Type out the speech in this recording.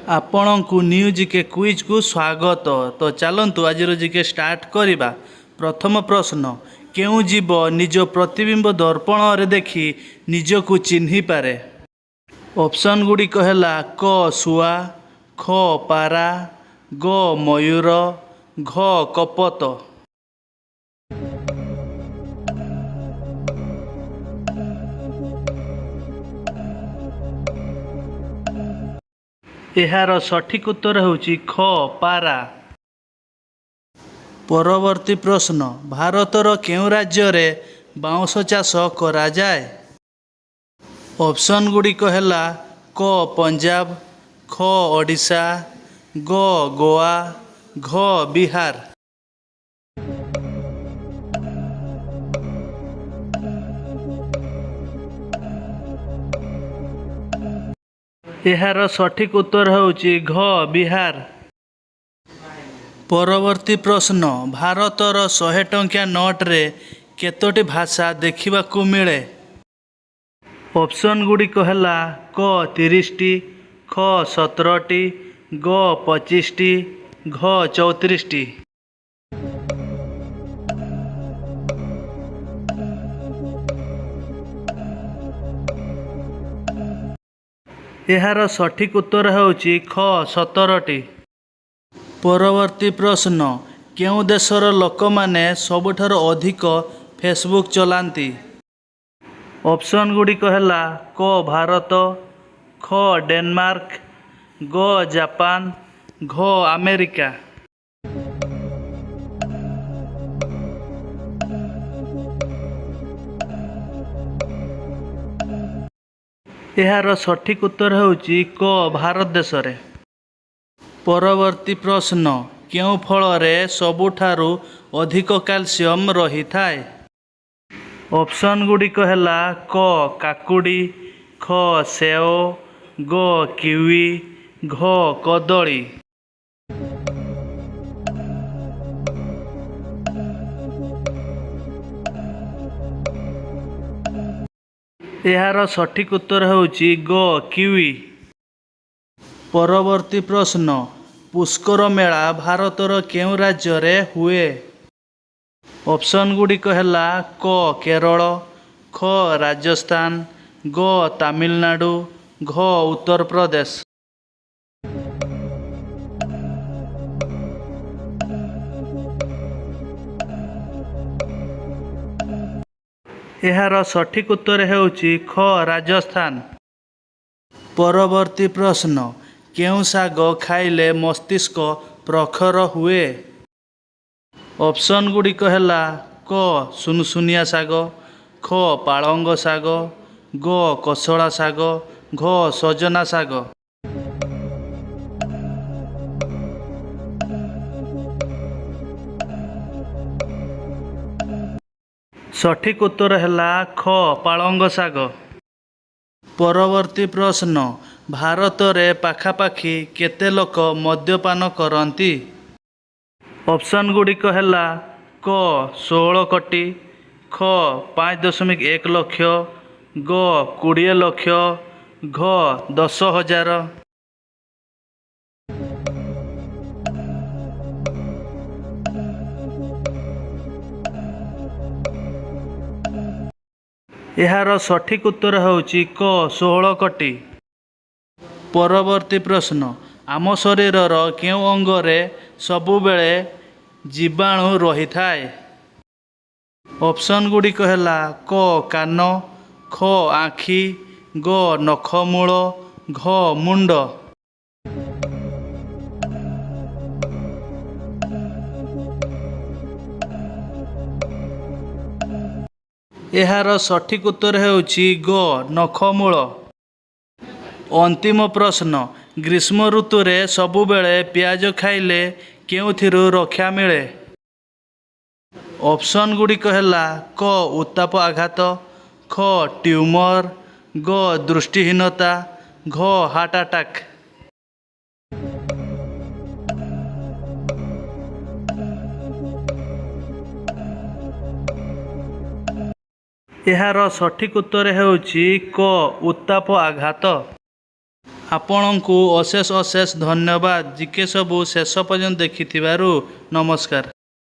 ଆପଣଙ୍କୁ new GK କୁଇଜ୍କୁ ସ୍ୱାଗତ। ତ ଚାଲନ୍ତୁ, ଆଜିର ଜିକେ ଷ୍ଟାର୍ଟ କରିବା। ପ୍ରଥମ ପ୍ରଶ୍ନ, କେଉଁ ଜୀବ ନିଜ ପ୍ରତିବିମ୍ବ ଦର୍ପଣରେ ଦେଖି ନିଜକୁ ଚିହ୍ନିପାରେ? ଅପସନ୍ ଗୁଡ଼ିକ ହେଲା କ ଶୁଆ, ଖ ପାରା, ଗ ମୟୂର, ଘ କପୋତ। ଏହାର ସଠିକ୍ ଉତ୍ତର ହେଉଛି ଖ ପାରା। ପରବର୍ତ୍ତୀ ପ୍ରଶ୍ନ, ଭାରତର କେଉଁ ରାଜ୍ୟରେ ବାଉଁଶ ଚାଷ କରାଯାଏ? ଅପସନ୍ ଗୁଡ଼ିକ ହେଲା କ ପଞ୍ଜାବ, ଖ ଓଡ଼ିଶା, ଗ ଗୋଆ, ଘ ବିହାର। ଏହାର ସଠିକ୍ ଉତ୍ତର ହେଉଛି ଘ ବିହାର। ପରବର୍ତ୍ତୀ ପ୍ରଶ୍ନ, ଭାରତର 100 ଟଙ୍କିଆ ନୋଟରେ କେତୋଟି ଭାଷା ଦେଖିବାକୁ ମିଳେ? ଅପସନ୍ ଗୁଡ଼ିକ ହେଲା କ 30ଟି, ଖ 17ଟି, ଗ 25ଟି, ଘ 34ଟି। ଏହାର ସଠିକ୍ ଉତ୍ତର ହେଉଛି ଖ 17ଟି। ପରବର୍ତ୍ତୀ ପ୍ରଶ୍ନ, କେଉଁ ଦେଶର ଲୋକମାନେ ସବୁଠାରୁ ଅଧିକ ଫେସବୁକ୍ ଚଲାନ୍ତି? ଅପସନ୍ ଗୁଡ଼ିକ ହେଲା କ ଭାରତ, ଖ ଡେନମାର୍କ, ଗ ଜାପାନ, ଘ ଆମେରିକା। ଏହାର ସଠିକ୍ ଉତ୍ତର ହେଉଛି କ ଭାରତ ଦେଶରେ। ପରବର୍ତ୍ତୀ ପ୍ରଶ୍ନ, କେଉଁ ଫଳରେ ସବୁଠାରୁ ଅଧିକ କ୍ୟାଲସିୟମ ରହିଥାଏ? ଅପସନ୍ ଗୁଡ଼ିକ ହେଲା କ କାକୁଡ଼ି, ଖ ସେଓ, ଗ କିୱି, ଘ କଦଳୀ। ଏହାର ସଠିକ୍ ଉତ୍ତର ହେଉଛି ଗ କିୱି। ପରବର୍ତ୍ତୀ ପ୍ରଶ୍ନ, ପୁଷ୍କର ମେଳା ଭାରତର କେଉଁ ରାଜ୍ୟରେ ହୁଏ? ଅପସନ୍ ଗୁଡ଼ିକ ହେଲା କ କେରଳ, ଖ ରାଜସ୍ଥାନ, ଗ ତାମିଲନାଡ଼ୁ, ଘ ଉତ୍ତରପ୍ରଦେଶ। ଏହାର ସଠିକ୍ ଉତ୍ତର ହେଉଛି ଖ ରାଜସ୍ଥାନ। ପରବର୍ତ୍ତୀ ପ୍ରଶ୍ନ, କେଉଁ ଶାଗ ଖାଇଲେ ମସ୍ତିଷ୍କ ପ୍ରଖର ହୁଏ? ଅପସନ୍ ଗୁଡ଼ିକ ହେଲା କ ସୁନୁସୁନିଆ ଶାଗ, ଖ ପାଳଙ୍ଗ ଶାଗ, ଗ କୋଶଳା ଶାଗ, ଘ ସଜନା ଶାଗ। ସଠିକ୍ ଉତ୍ତର ହେଲା ଖ ପାଳଙ୍ଗ ଶାଗ। ପରବର୍ତ୍ତୀ ପ୍ରଶ୍ନ, ଭାରତରେ ପାଖାପାଖି କେତେ ଲୋକ ମଦ୍ୟପାନ କରନ୍ତି? ଅପସନ୍ ଗୁଡ଼ିକ ହେଲା କ 16 କୋଟି, ଖ 5.1 ଲକ୍ଷ, ଗ 20 ଲକ୍ଷ, ଘ 10,000। ଏହାର ସଠିକ୍ ଉତ୍ତର ହେଉଛି କ 16 କୋଟି। ପରବର୍ତ୍ତୀ ପ୍ରଶ୍ନ, ଆମ ଶରୀରର କେଉଁ ଅଙ୍ଗରେ ସବୁବେଳେ ଜୀବାଣୁ ରହିଥାଏ? ଅପସନ୍ ଗୁଡ଼ିକ ହେଲା କ କାନ, ଖ ଆଖି, ଗ ନଖମୂଳ, ଘ ମୁଣ୍ଡ। ଏହାର ସଠିକ୍ ଉତ୍ତର ହେଉଛି ଗ ନଖମୂଳ। ଅନ୍ତିମ ପ୍ରଶ୍ନ, ଗ୍ରୀଷ୍ମ ଋତୁରେ ସବୁବେଳେ ପିଆଜ ଖାଇଲେ କେଉଁଥିରୁ ରକ୍ଷା ମିଳେ? ଅପସନ୍ ଗୁଡ଼ିକ ହେଲା କ ଉତ୍ତାପ ଆଘାତ, ଖ ଟ୍ୟୁମର, ଗ ଦୃଷ୍ଟିହୀନତା, ଘ ହାର୍ଟ ଆଟାକ୍। ଏହାର ସଠିକ୍ ଉତ୍ତର ହେଉଛି କ ଉତ୍ତାପ ଆଘାତ। ଆପଣଙ୍କୁ ଅଶେଷ ଅଶେଷ ଧନ୍ୟବାଦ ଜିକେ ସବୁ ଶେଷ ପର୍ଯ୍ୟନ୍ତ ଦେଖିଥିବାରୁ। ନମସ୍କାର।